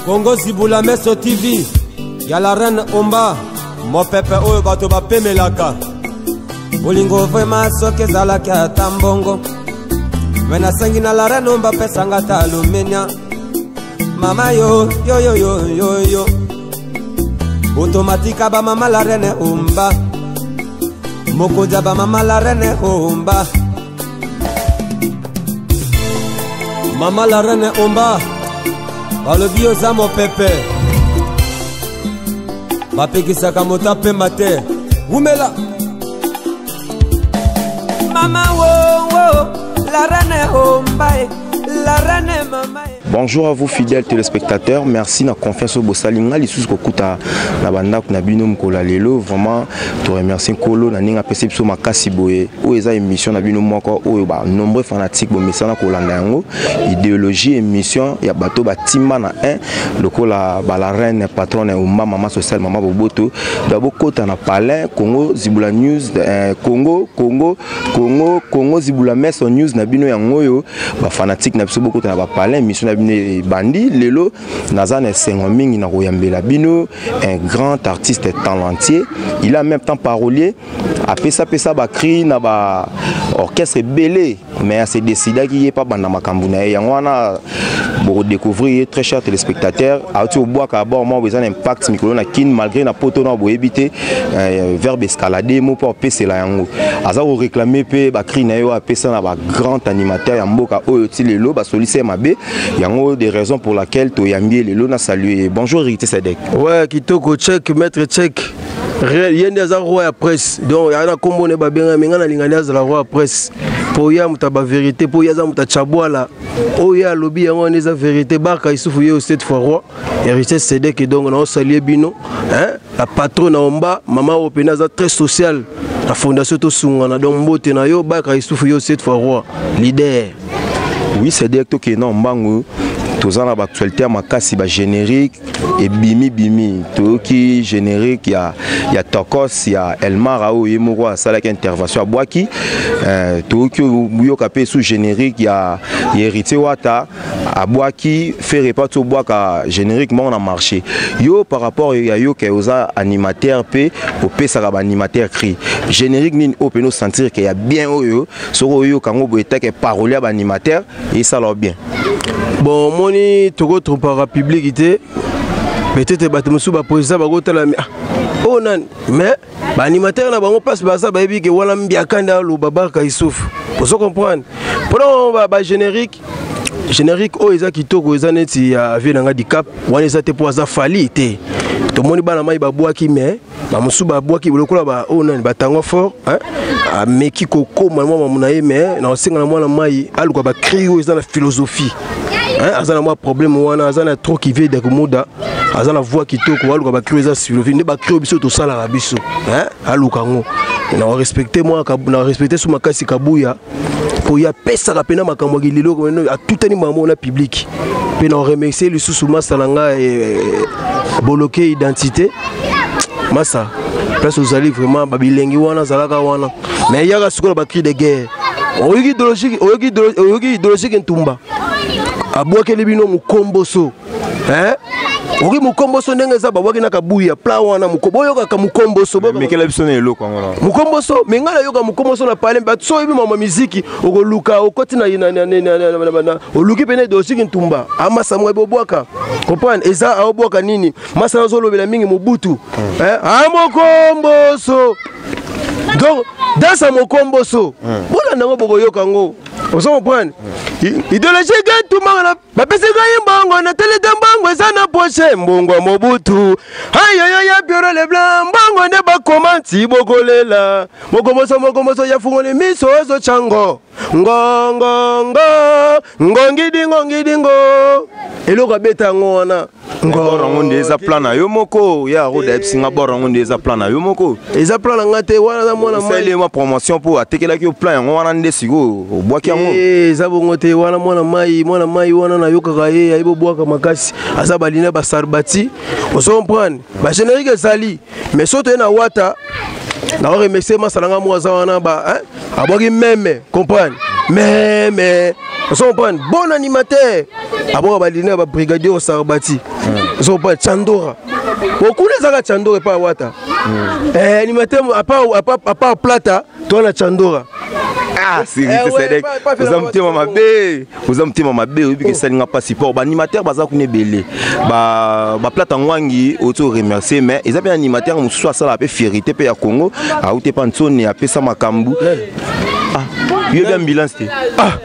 Congo Zibula Meso TV ya la reine Omba mopepe oyo bato bapemelaka bolingo vrema soki ezalaki ata mbongo me nasengi na la reine Omba pesanga ata alumenia mama yo yo yo yo yo yo otomatika bamama la reine Omba mokonzi ya bamama la reine Omba mama la reine Omba balobi oza mopepe bapekisaka moto apema te wumela mama wo wo la reine Omba e la reine mama e. Bonjour à vous fidèles téléspectateurs, merci na confiance au bosali nga lisusu kokuta na bandako na bino mokolo ya lelo. Vraiment to remercier Nkolo na ndenge apesi biso makasi boye. Oyo eza émission na bino moko oyo ba nombreux fanatiques bomesana kolanda yango, idéologie émission ya bato batimba na 1 lokola ba la reine patronne Omba mama sociale mama Boboto. Da bokota na palais Congo Zibula News, Congo Congo Congo Congo Zibula Meso News na bino yango oyo ba fanatique na biso bokota na ba palais mission na bino ebandi lelo. Naza na esengo mingi na koyambela bino un grand artiste talentier, il est en même temps parolier, apesa pesa ba cri na ba orchestre ebele, mais a se décidaki ye pa banda makambo na ye yango wana boko découvrir ye. Très cher téléspectateur, auti obwaka bord moko eza na impact mikolo na Kin malgré na poto na boyebi te, verbe escalader mo po apesela yango aza ko réclamer pe ba cri na ye oyo apesa na ba grand animateur ya mboka oyo ti lelo basolisi ye mabe yango, des raisons pour laquelle toyambi ye lelo. Na saluer, bonjour Héritier Sedek. Ouais, kitoko, check maître, check réel. Ye nde aza roi ya presse, donc aya na nkombo na ye babengami me ngai nalinga nde azala roi ya presse mpo ye moto ya bavérité, mpo ye aza moto ya chabwala oyo ye alobi yango wana eza vérité. Barka Isufu ye sept fois roi Héritier Sedek. Donc naosalie bino, hein, la patronne na Omba, mama oyo mpena aza très social na fondation tosungana. Donc mbote na yo Barka Isufu ye sept fois roi leader. Oui Sedek, tokende na mbangu, toza na baactualité ya makasi, bagénérique ebimi bimi. Toyoki générique ya Tokos ya Elmara oyo ye moko asalaki intervention abwaki, toyoki oyoka mpe sous générique ya Héritier Wata abwaki Ferre pa ti obwaka générique moko na marché. Yo par rapport ya yo ke oza animateur mpe opesaka baanimateur cri, générique nini oyo mpena osentir ke ya bien, oyo soki oyoka yango boye take parole ya baanimateur esala bien? Bon, omoni, tokotrompaka public te. Peut-être bato mosusu, baprésident bakotala oyo nani, mais baanimateur na bango place baza bayebi ke wana mbiaka nde aloba Barka Isufu. Ozo comprendre mpona bagénérique, générique oyo eza kitoko, eza neti ya vie na nga Dicap wana eza te mpo aza fali te. Tomoni bana mai babwaki, mais bamosusu babwaki lokola oyo nani batango fort, ameki kokóma mwa mamu na ye, mais na kosenga na mwana mai aluka bacri oyo eza na philosophie. Aza na mwa problème wana, aza na trop kive dakumuda, aza na voix kitoko, aluka bacri oyo eza philosophie nde bacri oyo biso tosalaka biso, aluka yango. Na respecte mwa, na respecte so makasi Kabuya mpo ye apesaka mpena makambo ya kilelo, atutani makambo na public. Mpe na remercier lisusu masa na ngai Boloke Identité, masa place ozali vraiment babilengi wana azalaka wana. Mais eyaka sikoyo na bacri de guerre. Oyoki idéologique, oyoki idéologique Ntumba abwakeli bino mokomboso, hein? Okoki mokomboso ndenge eza babwaki na Kabuya pla wana, boyokaka mokomboso. Mekela biso na eloko yango na mokomboso. Me ngai nayoka mokomboso na pale. Bato so oyebi mama miziki, okoluka okoti na oluki pene idéologique Ntumba amasa moko ebobwaka, comprendre eza aobwaka nini. Masa nazolobela mingi Mobutu amokomboso, donc dansa mokomboso, bolanda yango, bokoyoka yango. Ozo comprendre idéologique Ntumba na bapesi ngai mbongo na tele te, mbongo eza na poche, mbongo ya Mobutu ayoyo ya Piero Leblanc, mbongo nde bakoma nti bokolela mokomboso, mokomboso ya fungoli miso ozotyango ngongongo ngongidi ngongidi ngo eloko abeta yango wana. Bor yango nde eza plan na yo moko ya roda, yebisinga bor yango nde eza plan na yo moko. Eza plan na nga te, wana aza mwana. Osali mwa promotion mpo atekelaki yo plan yango wana nde sikoyo obwaki yango. Eza bongo te, wana mwana mai, mwana mai wana nayokaka ye ayebi obwaka makasi, aza balina basarbati. Ozo comprendre bagénérique ezali, mais so toye na Wata, na remercier masala nga moko aza wana ba abwaki meme, comprendre meme, ozo comprendre, bon animateur abwaka balina ya babrigadier osarbati. Ozokopa Chandora okuna ezaka Chandora epa Wata. Animateur apa Plata to na Chandora. Ah, Sirite Sedek, oza motema mabe, oza motema mabe, oyebi ke esali nga mpasi po baanimateur baza kuna ebele, baplata ngwangi oti oremercier, mais eza mpe animateur mosusu asalaka mpe fierité mpe ya Congo, auti epa Nsoni apesa makambo. Ah, yoyebi ambulance te? Ah,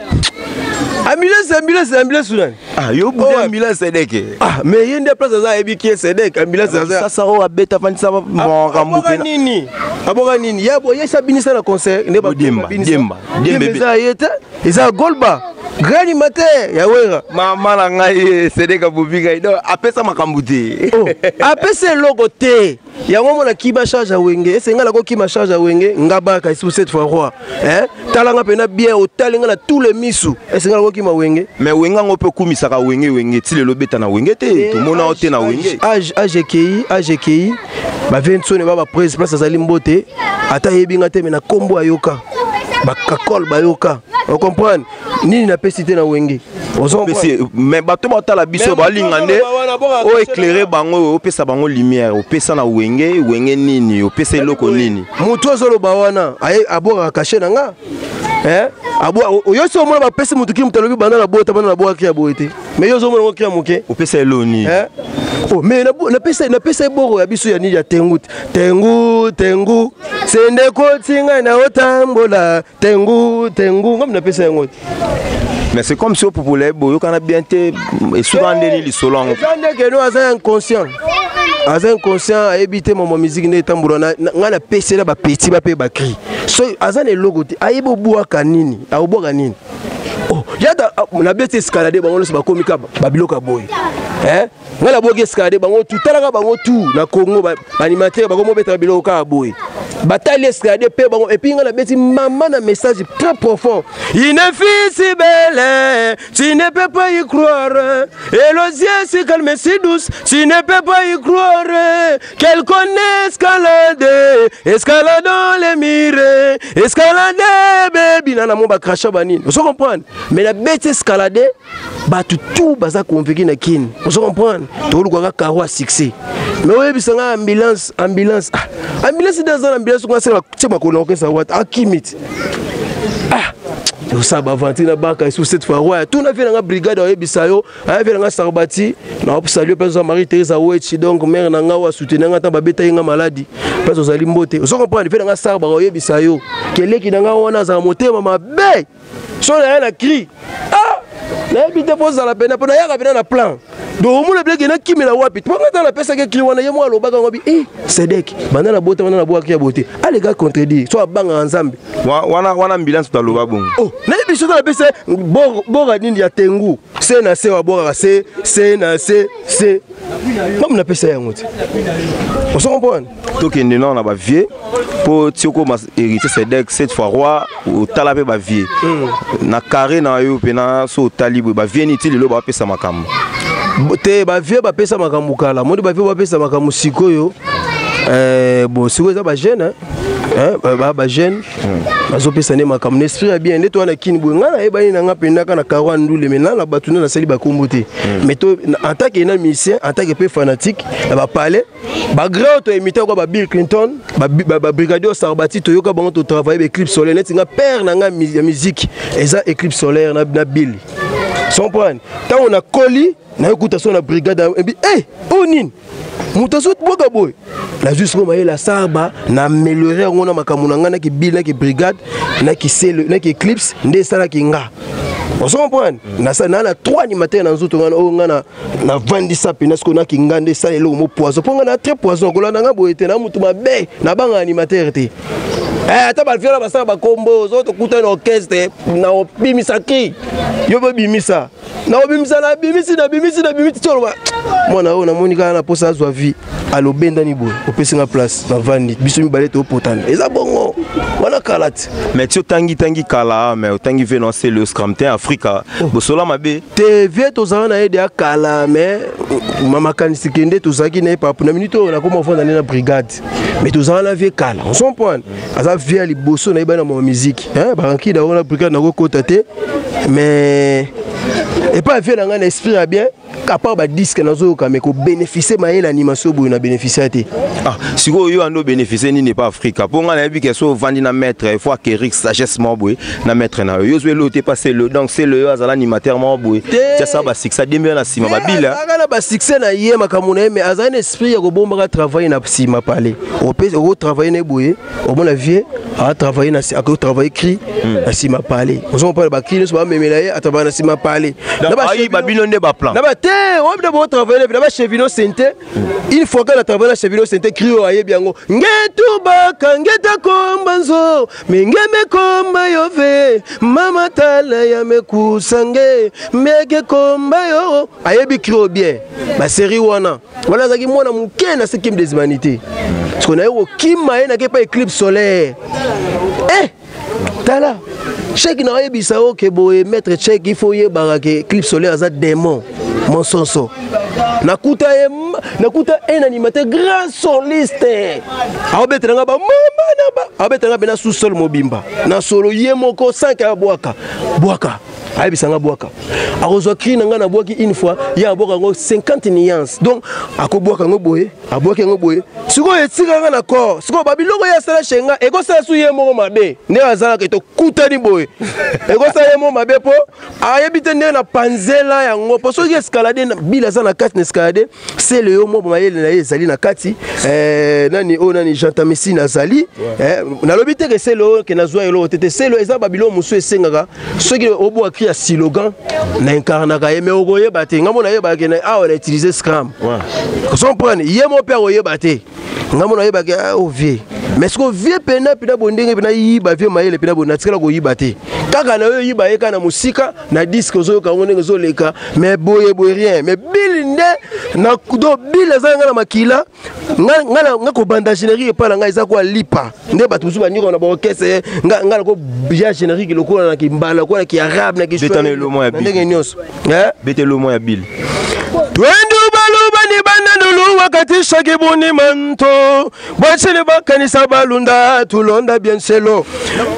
ambulance, ambulance, ambulance nani? Ah, yo bude Oh, ambulance Sedek. Ah, mais ye nde place aza, ayebi kie Sedek ambulance aza. Sasa oyo abeta afandisa makambo. Aboka pena nini? Aboka nini? Ya boye abinisa na concert nde. Diemba, Babinisa. Diemba, Diemba. Diemba eza ye te, eza Golba, grand animateur ya Wera. Mama na ngai, Sedek abobi ngai, donc apesa makambo te. Oh, apesa eloko te. Yango mona kiba charge ya Wenge, esenga nako kima charge ya Wenge. Nga baka esu cette fois roi, hein, talanga mpena bien, otali nga na tous les misu, esenga nako kima Wenge. Mais Wenge yango mpe okumisaka Wenge, Wenge ti lelo obeta na Wenge te, tomona yo te na Wenge. Age ekei, age ekei. Bavie Nsone ba baprise place azali mbote, ata ayebi nga te, me na nkombo ayoka, bakakole bayoka. Ocomprendre nini? Napesi te na Wenge. Ozo Opesi, mais bato batala biso Mais balinga nde moto wana bonga oéclaire bango, opesa bango lumière. Opesa na Wenge, Wenge nini? Opesa eloko nini? Motu azoloba wana abwakaka cachet na nga. Eh? Oyo so omona bapesi motu ki moto alobi banda na bota, banda na bwaki ya boye te, mais yo ozomona ngo kria moke. Opesa eloko nini? Eh? Oh, mais napesa eboko ya biso ya nini, ya tengu tengu tengu sende koti ngai na otambola tengu tengu, ngami napesa yango te. Mais c'est comme si opupula boyokana bien te, esuka ndeni lisolo yango? Eza ndeke no aza inconscient, aza inconscient, ayebi te mama musique nde etambola. Ngai napesela bapeti bape bacri, so aza na eloko te, ayebi obwaka nini, akobwaka nini. Oh, yata ah, nabeti escalade, bango nyonso bakomi ka babiloko ya boye. Eh? Ngai naboki escalade, bango tu talaka, bango tu na Congo baanimateur bakomi obetaka biloko kaka boye, batali escalade mpe bango. Et puis ngai nabeti mama na message très profond: une fille si belle, tu ne peux pas y croire, et les yeux si calme, si douce, tu ne peux pas y croire qu'elle connaît escalade, escaladant les mires, escalade baby nana mo bacracha banini. Ozo comprendre? Mais nabeti escalade, bato tout baza convaincu na Kini. Ozo comprendre? Tolukaka karo ya succès, mais oyebisa ngai ambulance, ambulance, ah, ambulance nde aza na ambulance ngo asala tie makolo na okesa wata akimi ti. Ah, osala baventure na baka esu cette fois roi tuna vie nanga brigade oyebisa yo aya vie nanga Sarbati na salue mpe oza Marie Theresa Wechi, donc mare na nga oyo asoutenir nga ntango babetaki nga maladi, mpe ozali mbote. Ozo comprendre? Vie nanga Sarbaka oyebisa yo keleki na nga wana azala motema mabe, so naya na cri, ah, nayebi te mpo ozala pena mpo nayaka pena na plan. Donc omona bileke nakimela wapi? Mpo nga ntango napesaki cri wana, ye moko alobaka yango bi e Sedek banda na bota wana nabwaki ya bote, aleka contredire, so abangaka Nzambe. Wana ambulance taloba bongo. Oh, nayebi soki napesa bora nini ya tengu se na se wabwakaka se se na se se mamu, napesa yango te. Ozo comprendre? Tokende nao na bavie mpo ti okoma héritier Sedek cette fois roi, otala mpe bavie na carré na yo mpena, so otali boye bavie nini ti lelo bapesa makambo? Te, bavie bapesa makambo kala, moni bavie bapesa makambo sikoyo. Bon, sikoyo eza bajeune, hein, bajeune bazopesa nde makambo na esprit ya bien nde towana kini boye. Ngai nayebani na nga mpenza kaka na karo ya ndule, mais na bato nde nasali bakombo te, mais to en tant que na musicien, en tant que mpe fanatique na bapalais, bagrand oyo toimita kwa ba Bill Clinton, babrigadier Sarbati, toyoka bango, totravaille baéclipse solaire. Neti nga père na nga ya musique eza Éclipse solaire na Bill comprendre. Ntango nakoli nayokuta so na brigade ebi e oyo nini, moto azobwaka boye, nazwi sikoyo mayele asarba na améliore yango na makambo na ngai, naki Bill, naki brigade, naki sele, naki Éclipse nde esalaki nga. Ozo comprendre? Na trois animateur na nzoto ngai oyo ngai navandisa mpena sikoyo, naki nga nde esala eloko mo poison, mpo ngai na très poison kolanda ngai boye te na motu mabe, nabanga animateur te. Ata baviola basala bakombo, ozo tokutani na orchestre na obimisa cri, yo bobimisa na obimisa, nabimisi, nabimisi, nabimisi ti oloba mwana oyo namoni kaka na mposa azwa vie, alobendani boye, opesi nga place, navandi, biso mibale toopotana, eza bongo wana kala ti. Mais ti otangi tangi kala, mais otangi ve na sele Scramtin Afrika bosola mabe? Te, vie tozala na ye deya kala, mais makanisi kende tozalaki na ye papu na minute oyo nakoma ofanda nde na brigade, mais tozala na vie kala. On comprendre, aza vie ya liboso nayebani na mama musique, barankida wana brigade nakokota te, mais epai vie na ngai na esprit ya bien. À part badisque nazoyoka, mais kobénéficie mayele animation boye, na bénéficie te. Ah, sikoyo yo ando bénéficie nini epa Afrika? Mpo ngai nayebi ke so ovandi na maître, il faut acquérir sagesse moko boye na maître na yo. Yo ozwi elo te, pas selo. Donc selo yo azala animateur moko boye, tiasa basuccès 2000 na nsima babila. Azalaka na basuccès na ye, makambo na ye, mais azali na esprit ya kobombaka travail na nsima. Pale okotravaille na ye boye, omona vie atravaille, akotravaille cri na nsima pale. Ozomopala bacri nyonso bamemela ye, atravaille na nsima pale. Babino nde baplan. Na bate oyo bino botravaille na bachevino sente, une fois que na travaille na chevino sente, cri oyo ayebi yango: ngetubaka ngetakomba nzo minge mekomba yo ve mama tala ya mekusange meke komba yo. Ayebi cri oyo bien. Basérie wana wana azalaki mwana moke na Cinquième des Humanités. Siko naye kokima ye, nake pa Éclipse Solaire. Eh, tala chek na oyebisa yo ke boye, maître chek, il faut oyebaka ke Éclipse Solaire aza démon monsonso. Nakuta ye, nakuta un animateur grand soliste, aobetela nga bamama na ba, aobetela nga mpena sous-sol mobimba na solo ye moko 5. Abwaka bwaka, ayebisa nga bwaka, akozwa cri na ngai, nabwaki une fois, ye abwaka yango 50 nuance. Donc akobwaka yango boye, abwaki yango boye, sikoyo etika nga na corps. Sikoyo babiloko ye asala chez nga ekosala su ye moko mabe. Ndenge azalaka, tokutani boye, ekosala ye moko mabe mpo ayebi te ndenge na panzela yango. Mpo soki escalade, bila aza na kati na escalade, sele yo mwa mayele na ye ezali na kati. Nani oyo, nani, Jean Tamesine azali. Nalobi te ke sele oyo ke nazwa eloko te. Te, sele eza babiloko mosusu esengaka soki obwaka cri ya slogan na incarnaka ye, mais okoyeba te. Ngambo nayebaka ke awa na utiliser scram, comprendre ye mo mpe akoyeba te. Ngambo nayebaka o vie, mais soki vie pena mpena boye, ndenge mpena yiba vie mayele mpena boye, natikala koyiba te. Kaka na yo yiba ye kaka na mosika na disque, ozoyoka yango ndenge ezoleka, mais boye boye rien. Mais bile nde na do bile eza nga na makila nga kobanda générique epai na ngai eza kwa lipa nde bato mosusu bandikoka na baorchestre. Nga nakoya générique lokola na kimbala, lokola na kiarabe, na ndenge nyonso. Betelo mwa ya bile. Twendu baluba ni banandulu wakati shakibuni manto bwachili bakanisa balunda tulonda bienselo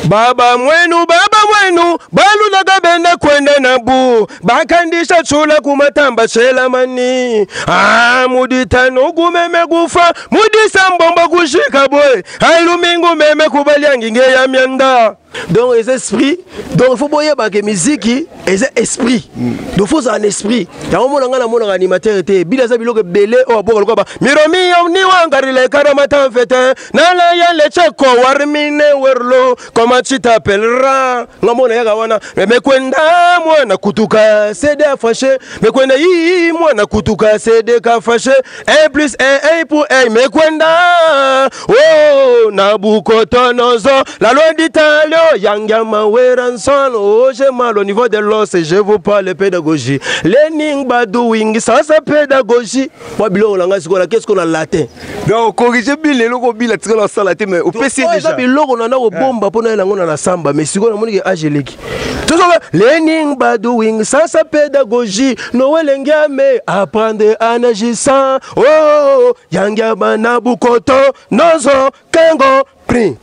baba mwenu, baba mwenu balunda kabenda kwenda nabu bakandisha chula kumatamba shelamani. Ah, muditano gumeme kufa mudisa mbombo kushika boy alumingu meme kubalyangi ngeya myanda. Donc eza esprit. Donc il faut boyeba ke miziki eza esprit. Donc faut ozala na esprit yango. Mona ngai namonaka animateur te, bila eza biloko ebele oyo aboka lokola ba miromiyo niwangarile karamata mfete nalaya lecheko warmine werlo comment tu t'appelleras. Nga mona yaka wana mekwenda mwana kutuka cd afashe mekwenda yi mwana kutuka cd ka fashe 1 plus 1 1 pour 1 mekwenda oh Nabucodonosor la loi d'Italie Yangyama Weranson. Oh, j'ai mal au niveau de l'os et je vous parle pédagogie. Learning by doing, ça c'est pédagogie. Moi biloko na ngai sikoyo, qu'est-ce qu'on a latin. Donc ocorrige bile eloko bila tikala osala te, mais opesi. Eza déjà biloko na kobomba mpo na yango na na samba, mais sikoyo namoni ke age eleki. Tozoka learning by doing, ça c'est pédagogie. Noël Ngiame, apprendre en agissant. Oh Yangyama Nabukoto nozo kengo prink.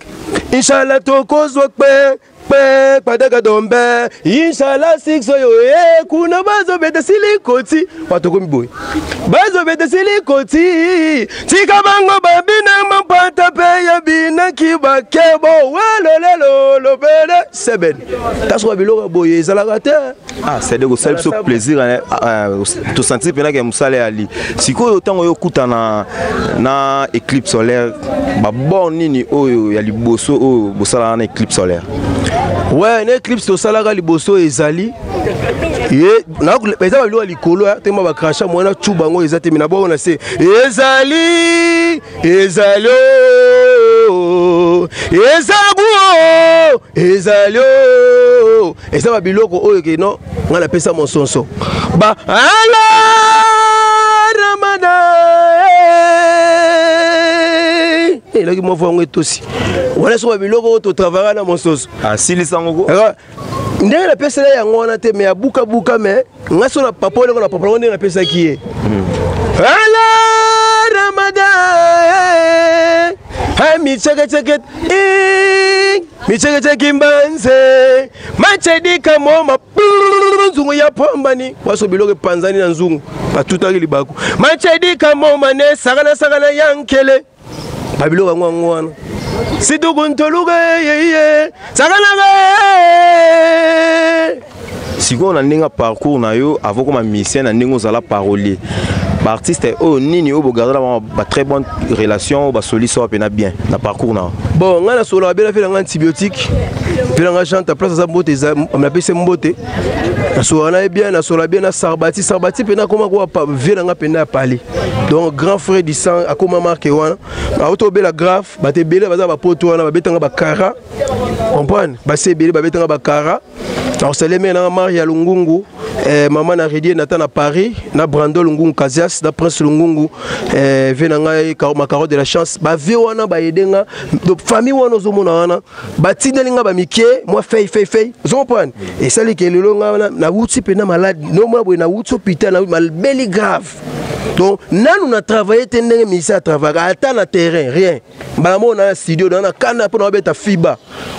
Inshallah tokozwa kpe kpe kpadaka dombe. Inshallah 6 oyo e kuna bazobeta silikoti, bato komi boye bazobeta silikoti. Tika bango babina mampata mpe ya binaki bakebo welolelo lobele seben tasoka biloko ya boye ezalaka te. Ah, c'est-à-dire kosala biso plaisir, tosentir mpenaka ya mosala ya li. Sikoyo ntango oyo okutana na Éclipse Solaire, babor nini oyo ya liboso oyo bosalaka na Éclipse Solaire? Ouais, na Éclipse tosalaka liboso ezali ye eza babiloko ya likolo tema bacracha mwana cuba yango eza te, me na bongo na se ezali ezali o ezagu o ezali o eza babiloko oyo ke no ngai napesa mosonso ba ala Ramadan elaki mwa yango etosi wana. So babiloko oyo totravaka na mososo. Asilisa ngo. Ndenge napesela yango wana te, me abukabuka, me ngai so na papa oleko na papa yango ndenge napesaki ye ala Ramadan michekecheke michekecheki mbanze machedika moma. Nzungu nzungu ya pambani waso biloko epanzani na nzungu batutaki libaku machedika momane sakana sakana yankele babiloko yango yango wana situkuntoluka yeye sakanaka. Sikoyo na ndenge ya parcours na yo avant koma musicien, na ndenge ozala parolier, baartiste oyo nini oyo bogarde na bango ba très bonne relation, oyo basolisa oyo mpena bien na parcours na yo? Bon, ngai nasolaka bien na ngai antibiotique mpe na ngai chante place aza mbote, napesi mbote. Nasolaka na ye bien, nasola bien na Sarbati. Sarbati mpena akoma kowa vie na ngai mpena ya pale, donc grand frère du sang akoma marke wana auto obela grave. Bato ebele baza bapoto wana babetanga bakara, comprendre, basi ebele babetanga bakara. Nakosale me nanga Maria Lungungu, mama na Redie Nata na Paris, na Brando Lungungu Kazias, na Prince Lungungu, vie na ngai Macaro de la chance. Bavie wana bayede nga, donc famille wana ozomona wana batindeli nga bamike mwa fei fei fei, ozocomprendre. Esali ke lelo nga wana nawuti mpena malade nomona boye, nawuti hôpital malbeli grave, donc nanu na travaille te ndenge musicien atravaillaka ata na terrain, rien. Mbala moko na studio na kanda mpo na babeta fiba,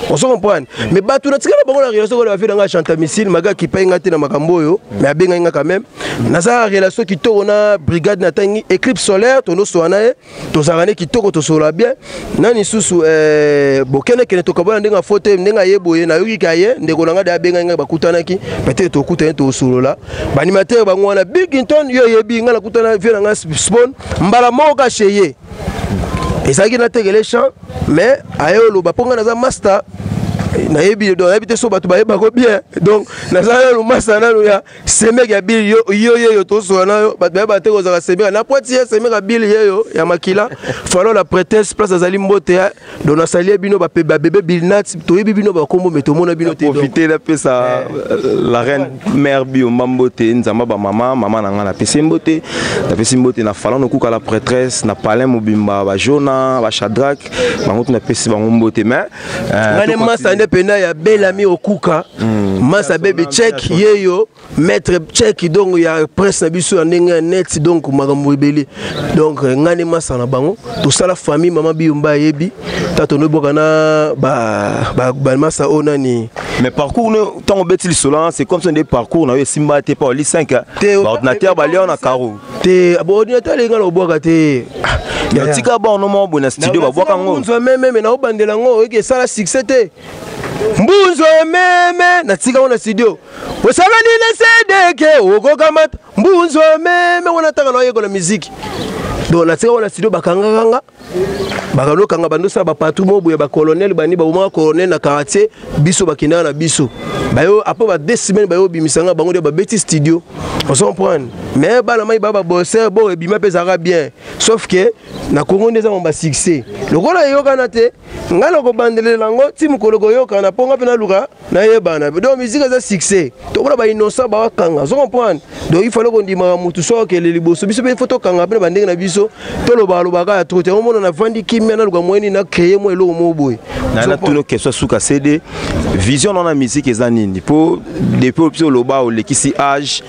ozo comprendre. Mais bato natikala bango na relation kola bafie nanga chanta missile maga akipai nga te na makambo oyo, mais abengai nga quand même. Naza na relation kitoko na brigade natangi Éclipse solaire, tonosoa na ye, tozalaka ne kitoko, tosolola bien. Na lisusu bokendekende tokabola ndenge afo te, ndenge aye boye nayoki ka ye ndeko na nga de abengai ngai, bakutanaki peut-être, tokutani, tosolola. Baanimateur bango wana Bigington, yo oyebi ngai nakutana vie na ngai Spon mbala moko ka chez ye, ezalaki natekele champ, mais aye oloba mpo ngai naza master, nayebi, donc nayebi te so bato bayebako bien. Donc naza nanu master nanu ya semeki ya bili yo yeyo, tosola na yo, bato bayeba te kozala semeki na poiti ye semeki ya bili yeyo ya makila. Falo la prêtresse place azali mbote ya, donc nasalie bino babebe Bilinat, toyebi bino bakombo me tomona bino te. Profite napesa la reine mère Biomba mbote, nzamba bamama, mama na ngai napesi mbote, napesi mbote na Falon Okuka la prêtresse, na palin mobimba, bajona bashadrak bango tu napesi bango mbote, mais Ngai nde masa nde mpena ya Belami Okuka, masa bebe check yeyo maître check, donc ya presse na biso ya ndenge ya net, donc makambo ebele. Donc ngai nde masa na bango, tosala famille. Mama Biyomba ayebi ta tonoboka na bamasa oyo nani. Mais parcours no, ntango obeti lisolo wana, c'est comme ça nde parcours na yo esimba te, pa oli 5 baordinateur balia na karo. Te, baordinateur elinga na obwaka te. Tika borno moko boye na studio babwaka yango. Mbunzu meme na obandela yango oyeki esala succès te. Mbunzu meme natika ngo na studio, osakani na sedeke okokamata mbunzu meme wana ntanga na oyekola miziki. Donc natika ngo na studio, bakangakanga, bakalokanga, bandosala bapatrouille moko boye, bacolonel bani babomaka colonel na quartier biso, bakendaka na biso bayo après ba 2 semaines bayo obimisanga bango nde babeti studio, ozo comprendre. Mais bana mai baa babosser bo ebima mpe ezalaka bien, sauf que na Kongo nde eza mo basuccès lokola eyokana te. Ngai na kobandelela yango ti mokolo koyokana mpo nga mpe naluka nayebana. Donc musique eza succès, tokola bainnocent bakanga, ozo comprendre. Donc il fallait kondimaka motu so akele liboso, biso mpe faut tokanga mpe na bandenge na biso, tolobaka ya trop te. Omona navandi kimia, naluka moyeni na créer mwa eloko moko boye. Na tuna question suka, CD, vision na musique eza nini? Mpo depuis biso oloba olekisi age,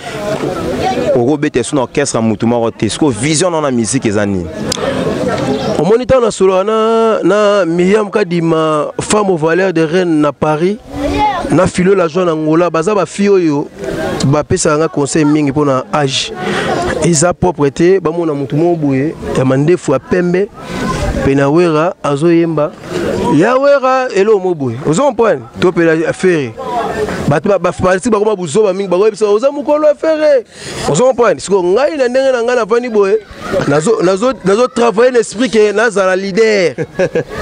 okobeta so na orchestre ya motu moko te, siko vision na musique eza nini? Omoni ntango nasolaka na Miriam Kadima, femme aux valeurs de reine na Paris, na Filo la joie na Ngola, baza bafille oyo bapesaka nga conseil mingi mpona age eza propre te. Bamona motu moko boye ya mandefu ya pembe mpe na Wera azoyemba ya Wera eloko mo boye, ozo comprendre, to mpe affaire bato bafanatike bakoma buzoba mingi, bakoyebisa oza mokolo affaire, ozo comprendre. Sikoyo ngai na ndenge na ngai navandi boye, nazo travailler na esprit ke nazala leader,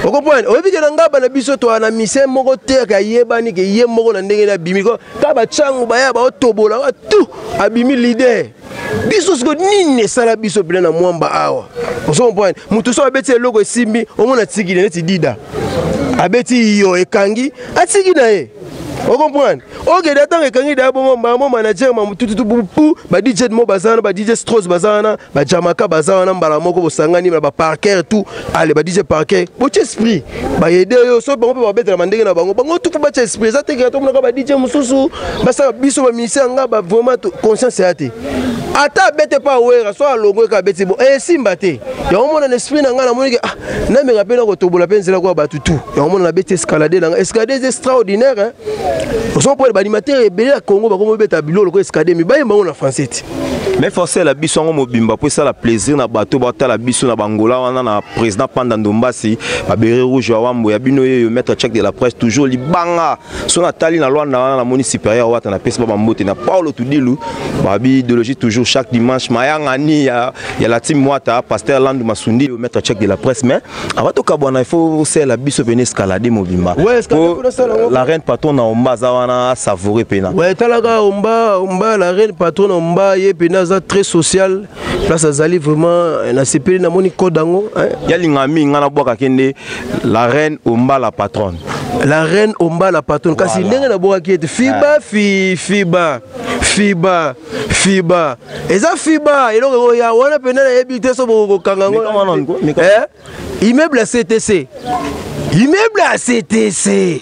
ocomprendre. Oyebi ke na ngaba na biso toa na mission moko te ke ayebani ke ye moko na ndenge abimi kaka bachangu baya baotobola tout abimi leader. Biso siko nini esala biso mpena na mwamba awa, ozo comprendre. Motu so abeti eloko esimbi, omona atiki neti Dida abeti yo ekangi, atiki na ye, ocomprendre. Okende ntango ekangi daya bongo mbala manager mamutututu pu ba DJ mo baza wana, ba DJ Stros baza wana, bajamaka baza wana, mbala moko bosangani na baparker tout ale ba DJ Parker, botie esprit bayede oyo so bango mpe babetela mandenge na bango, bango tufu batia esprit. Eza tekeka tomonaka ba DJ mosusu basala biso bamusicien yanga ba vraiment conscience ya te, ata abete mpa Awera so alongo eka abeti bo esimba te. Yango mona na esprit na ngai namoni ke ah, nameka mpe na kotobola mpe nzela koya bato tu. Yango mona nabeti escalade na ngai, escalade eza extraordinaire, hein? Ozo comprendre, baanimateur ebele ya Congo bakomi obeta biloko lokola escademi, bayemba yango na français te. Mais forcé la biso yango mobimba mpo esala plaisir na bato batala biso na bangola wana, na président Panda Ndombasi, babere rouge ya wambo ya bino yeyo, maître Check de la presse, toujours libanga. So natali na Lwanda wana, namoni supérieur wata, napesi ba bambote na Paulo Tudilu, babi idéologie toujours chaque dimanche, mayangani ya la team Mwata, pasteur Landu Masundi, maître Check de la presse. Mais avant tokabwana, il faut osala biso pene escalade mobimba. Ouais, escalade. Po, faut nasala yango. La reine patron na Omba aza wana, savoure pena. Ouais, talaka Omba, Omba la reine patron Omba, ye pena aza très social, place azali vraiment nasepeli, namoni code yango, hein. Yalinga mingi nga nabwakaki nde la reine Omba la patronne. La reine Omba la patronne, kasi Voilà. ndenge nabwakaki ete fiba fi fiba fiba fiba, eza fiba eloko oya wana pena nayebi te so bokokanga yango. Meka wana nko, meka. Eh? Immeuble ya CTC, immeuble ya CTC,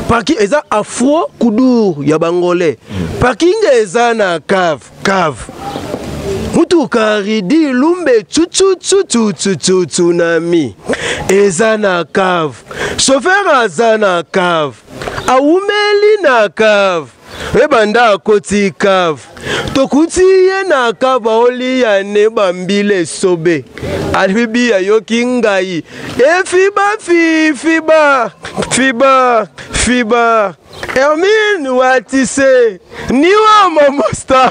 parking eza afro kudur ya bangolais, parking eza na cave, cave mutuka Ridi Lumbe tsutsutsutsutsu tsunami eza na cave, chauffeur aza na cave, awumeli na cave, ebanda akoti cave, tokuti ye na cave aolia ne bambila esobe, alibi ayoki ngai efiba fi fiba fiba fiba Hermine Watise niwa mamosta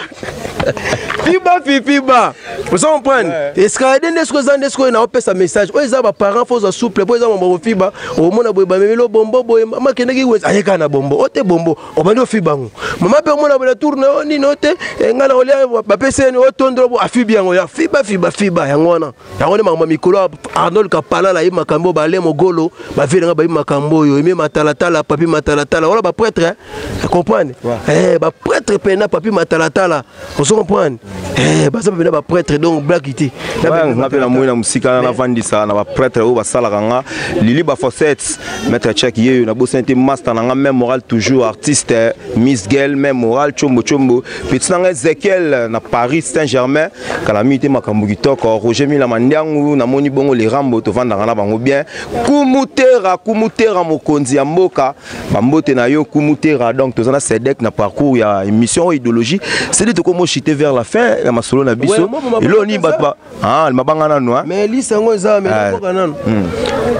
fiba fi fiba. Ozo comprendre, escalade nde soki eza nde soki naopesa message oyo eza baparent fo ozwa souple po eza mambo kofiba. Omona boye bamemeli bombo boye, mama akendaki wenze, aye kaka na bombo o te, bombo obandi ofiba yango, mama mpe omona boye na tour na yo nini o te, ngai na kolia bapesi ye otondolo bo afibi yango ya fiba fiba fiba yango wana. Yango nde makambo ya mikolo ya Arnold Kapalala, ye makambo oyo bale mogolo bavielanga bayebi makambo oyo eme matalatala papi matalatala wana baprêtre comprendre, baprêtre pena papi matalatala, ozo comprendre, baza pena baprêtre, donc blaki te. Nga mpe namoni na mosika na navandisa na baprêtre oyo basalaka nga lili bafosete, maître Chek yeyo, nabosani te master na nga, même moral toujours, artiste Miss Gel, même moral, chombo chombo, petit na nga Ezekiel na Paris Saint Germain, kala mingi te, makambo kitoko, Roger Mila Mandiangu, namoni bongo les Rambo, tovandaka na bango bien, Kumutera, Kumutera mokonzi ya mboka, bambote na yo Kumutera. Donc toza na Sedek na parcours ya émission oyo idéologie cedi, tokomo chuter vers la fin ya masolo na biso. Ouais, moi, eloo nini bato ba ah mabanga nanu, hein? Mais lise yango eza mais Ah. naboka nanu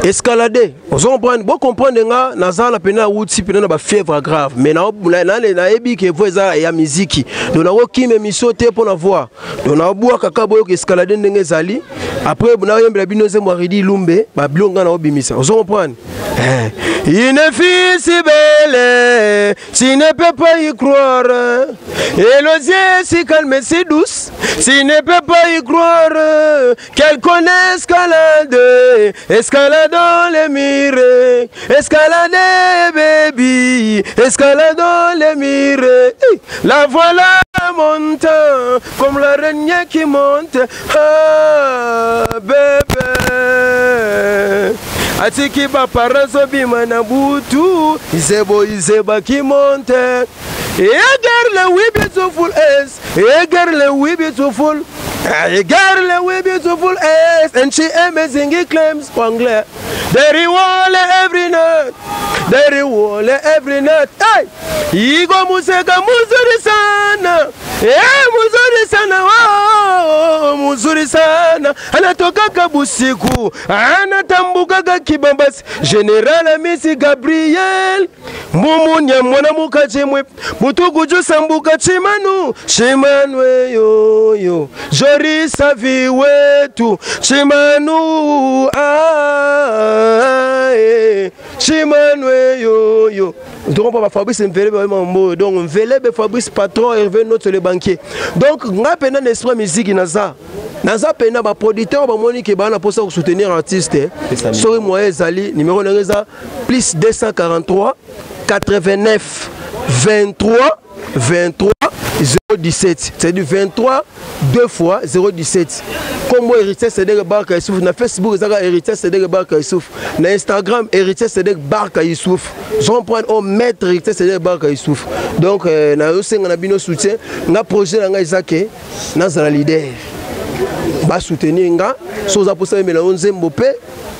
escalade, ozo comprendre, bocomprendre nga naza na pena awuti pena na bafièvre grave, mais nayebi ke voix eza ya miziki, donc nakokima émission te mpo na voix, donc naobwaka kaka boyoka escalade ndenge ezali. Après nayembela bino nzembo ya Ridi Lumbe, babiloko nga naobimisa, ozo comprendre. Eh. Une fille si belle, tu ne peux pas y croire. Et les yeux si calmes et si douces, tu ne peux pas y croire. Qu'elle connaît escalade, escaladant les murs, escalade baby, escaladant les murs. Eh, la voilà montant, comme l'araignée qui monte. Ah, bébé. Atiki baparents obima na butu, izebo izeba qui monte. Regarde we beautiful ass, regarde we beautiful, regarde we beautiful ass, and she amazing claims anglais. They reward every night, they reward every night. Hey, Igo museka muzuri sana, eh, muzuri sana, oh, muzuri sana. Anatokaka busiku, anatambukaka kibambasi. General Amisi Gabriel, mumunya mwana mukachi mwe, mutukuju sambuka chimanu, chimanu yoyo. Jori savi wetu, chimanu ah, eh, chimanu yoyo. Donc on va Fabrice Mvelebe mambo, donc Mvelebe Fabrice patron, Hervé Note le banquier. Donc nga pena na esprit musique naza. Naza pena ba producteur bamoni ke bana posa ko soutenir artiste. Pesa Soki moyen ezali, numéro na eza plus 243 89 23 23 017, c'est-à-dire 23 deux fois 017. Kombo Héritier Cédric Barka Youssouf, na Facebook ezaka Héritier Cédric Barka Youssouf, na Instagram Héritier Cédric Barka Youssouf. Jean prendre au maître Héritier Cédric Barka Youssouf. Donc nazosenga na bino soutien nga, projet na ngai eza ke nazala leader, basoutenir nga. So oza mposa yemela yo nzembo mpe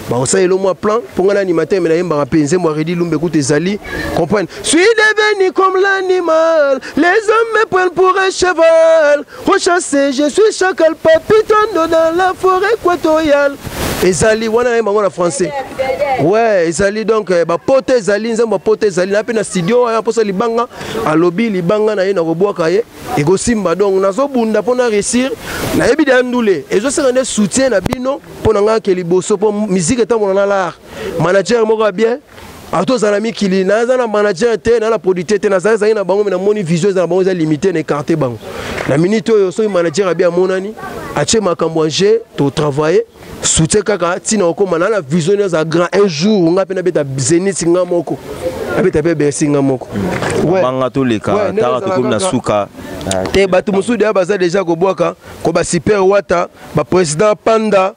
Bakosalela mwa plan mpo ngai na animateur, me nayembaka mpe nzembo ya Redi Lumbe kutu ezali comprendre. Suis devenu comme l'animal, les hommes me prennent pour un cheval rechassé, je suis chacal papitondo dans la forêt équatoriale. Ezali wana nayemba yango na français. Ouais, ezali donc bapota ezali nzembo, bapota ezali na mpe na studio aya mposa libanga alobi libanga na ye na kobwaka ye ekosimba. Donc nazobunda mpo na réussir, nayebi deya ndule ezosenga nde soutien na bino mpo na ngai ke liboso, mpo musique etambola na l'art. Manager moko ya bien atozala mikili, naza na manager te, na na producteur te, nazali ezali na bango, me namoni vision eza na bango eza limité na écarte bango na minute oyo. Soki manager abi amonani atie makambo en jeu, totravaille soutien kaka ntina okóma na na vision naza grand. Un jour nga mpe nabeta Zénith nga moko, nabeta mpe Bercy nga moko. Banga toleka tala, tokomi na suka. Te, bato mosusu deya baza deja kobwaka ko basuper wata, baprésident panda,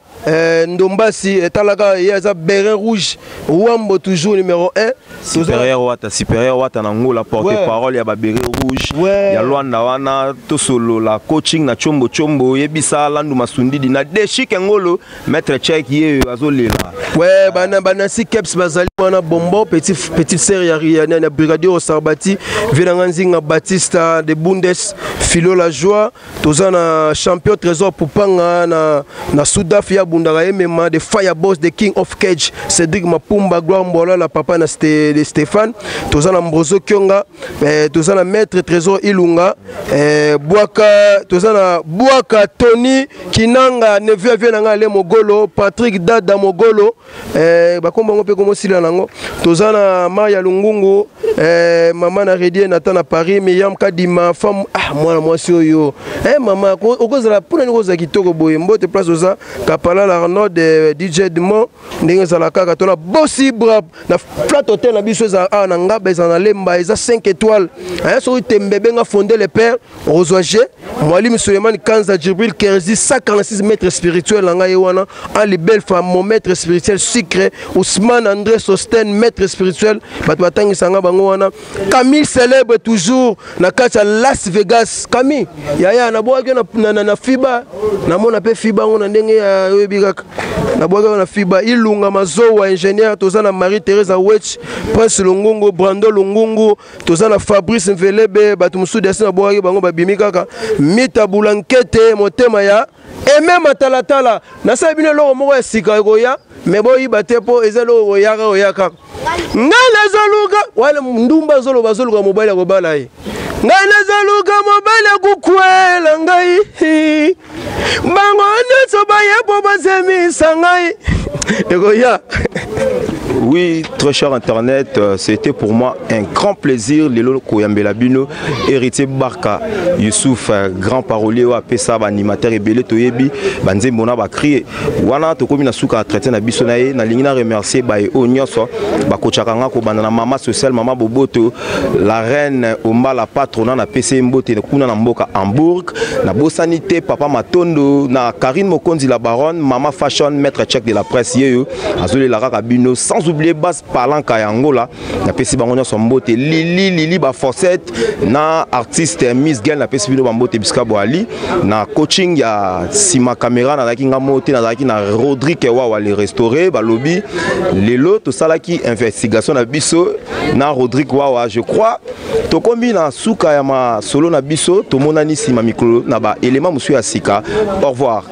ndombasi etalaka ye aza béret rouge wambo toujours numéro 1. Supérieur wata, supérieur wata na ngola, porte parole ya babéret rouge ya Lwanda wana. Tosolola coaching na chombo chombo, oyebisa Landu Masundidi na Deshike Ngolo, maître Chek ye azolela. Ouais, bana banasi keps bazali wana, bonbon petit petite sœur ya brigadier Osarbati Venanga Nzinga Batista de Bundes Philo la joie. Toza na champion Trésor Pupanga na Sudaf ya bundaka ye mema de Fire Boss, the King of Cage, Cédric Mapumba, Gloire Mbola la papa na de Stéphane. Toza na Mbrozo Kionga, toza na maître Trésor Ilunga, Bwaka, toza na Bwaka Tony Kinanga, neveu avie na ngai ale Mogolo, Patrick Dada Mogolo, bakombo yango mpe komosila nango. Toza na Maria Lungungu, mama na Redie Natan na Paris, Miriam Kadima femme, ah, mwana mwasi oyo, mama okozala mpona nini kozala kitoko boye, mbote place oza Kapalala Arnold, DJ Edmond ndenge ezala kaka. Tona Bosi Bra na Flat Hotel na biso ezala awa na Ngaba, ezala na Lemba, eza 5 étoiles. Soki tembe benga Fondé le père ozwa G Mwalimu Suleiman Kanza Djibril Kerzi 146, maître spirituel na ngai ye wana, Ali Belfa, mon maître spirituel Sucre, Ousmane André Sosten, maître spirituel, bato batangisanga bango wana. Camille célèbre toujours na kati ya Las Vegas. Camille yaya, nabwaki na FIBA, namona mpe FIBA yango na ndenge ya oyebi kaka, nabwaki na FIBA. Ilunga Mazowa ingénieur, toza na Marie Theresa Wech, Prince Longungu, Brando Longungu, toza na Fabrice Mvelebe, bato mosusu desi nabwakaki bango babimi kaka. Mita Bulankete motema ya eme matalatala, nasala bino eloko moko ya sika ekoya, me boyiba te mpo eza eloko koyaka koya kaka. Ngai nazoluka wana ndumba azoloba, azoluka mobali ya kobala ye. Ngai nazoluka mobali ya kokwela ngai, bango nyonso baye mpo bazemisa ngai, ekoya. Oui, très cher Internet, c'était pour moi un grand plaisir. Lelo koyambela bino, héritier Barka, Youssouf, grand parolier, apesa ba animateur ebele toyebi, banzembo na ba cri. Wana tokomi na suka entretien na biso na ye, nalingi na remercier ba o nyonso, ba kochaka nga kobanda na mama sociale, mama Boboto, la reine Omba la patrona na PC Mbote kuna na mboka Hambourg, na bosani te papa Matondo, na Karine Mokonzi la baronne, mama fashion, maître check de la presse yeyo, azolela kaka bino, sans oublier Bas Palanka ya Angola, napesi bango nyonso mbote. Lili Lili ba Forcette na artiste Miss Gel, napesi bino bambote bisika boali. Na coaching ya nsima caméra nazalaki nga mo te, nazalaki na Rodrigue Wawa le restauré. Balobi lelo tosalaki investigation na biso na Rodrigue Wawa. Je crois tokomi na suka ya masolo na biso. Tomonani nsima mikolo na baélément mosusu ya sika. Au revoir.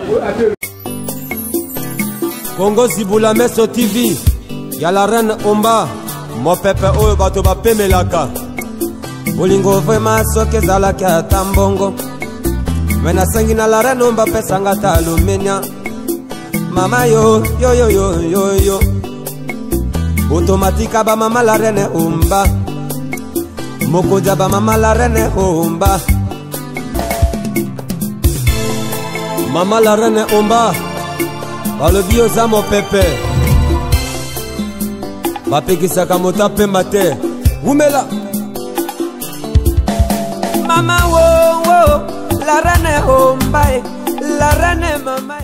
Kongo Zibula Meso TV ya la reine Omba, mopepe oyo bato bapemelaka. Bolingo vraiment soki ezalaki ata mbongo, me nasengi na la reine Omba apesanga ata alumenia. Mama yo yo yo yo yo yo otomatika bamama, la reine Omba mokonzi ya bamama, la reine Omba, mama la reine Omba, balobi oza mopepe bapekisaka moto apemba te. Wumela mama wo wo, la reine Omba, la reine mama.